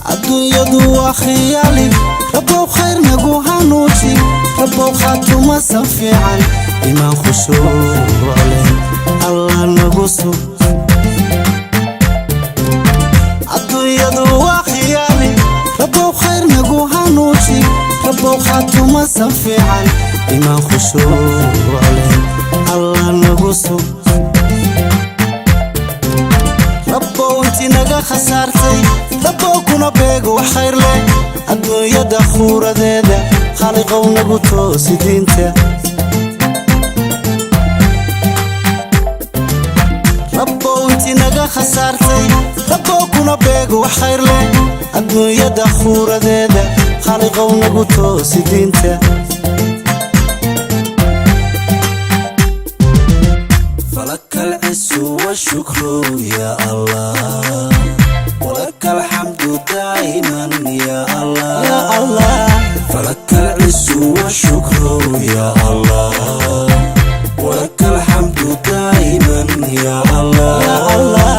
Adduunyadu waa khiyaali, Rabbow khayr nagu hanuuji, Rabbow khaatumasan fiican, imaan khushuuc leh Allah nagu sug. Adduunyadu waa khiyaali, Rabbow khayr nagu hanuuji, Rabbow khaatumasan fiican, imaan khushuuc leh Allah nagu sug. Rabbow intii naga khasaartay, Rabbow kuna beego wax khayr leh, adduunyada khuuradeeda khaaliqow nagu toosi diinta. Rabbow intii naga khasaartay, Rabbow kuna beego wax khayr leh, adduunyada khuuradeeda khaaliqow nagu toosi diinta. فلك العز والشكر يا الله، ولك الحمد دائما يا الله. Ya Allah. فلك العز والشكر يا الله، ولك الحمد دائما يا الله. Ya Allah.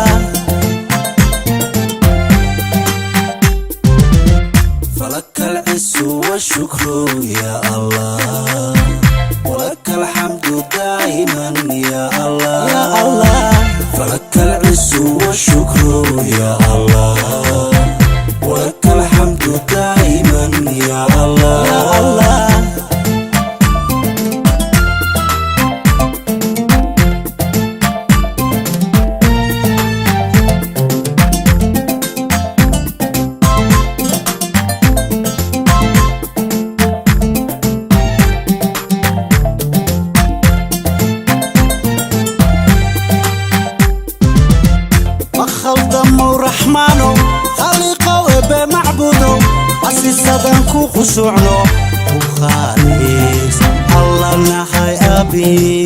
فلك العز والشكر يا الله، ولك الحمد دائما يا الله. Ya Allah. فلك العز والشكر يا الله، ولك الحمد دائما يا الله. Ya Allah. Ma khaldamow Raxmaanow, khaliiqow Ebbe macbudow, casiisadan ku khushuucno ku khaalis Alla nahay abi.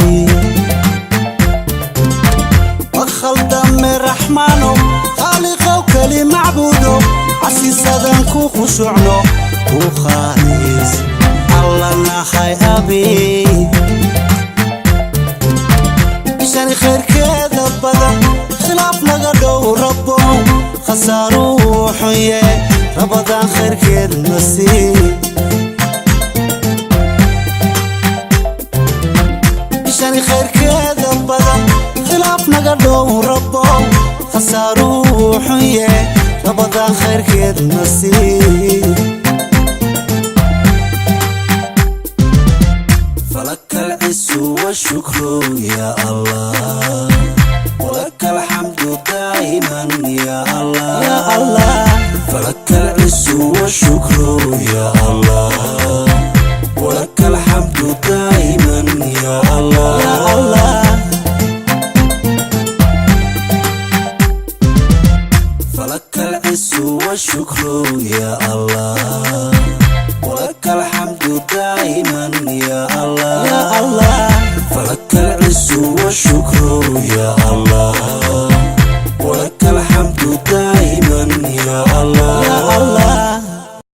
Ma khaldame Raxmaanow, khaaliqow keli macbudow, casiisadan ku khushuucno ku khaalis Alla nahay abi. Bishani khayrkeeda badan khilaaf naga dhow, Rabbow khasaaruu xunye, Rabadaan khayrkeed na sii. Bishani khayrkeeda badan khilaaf naga dhow, Rabbow khasaaruu xunye, Rabadaan khayrkeed na sii. فلك العز والشكر يا الله، ولك الحمد دائما يا الله. Ya Allah. فلك العز والشكر يا الله، ولك الحمد دائما يا الله. Ya Allah. فلك العز والشكر يا الله، ولك الحمد دائما يا الله. Ya Allah. فلك العز والشكر يا الله، ولك الحمد دائما يا الله.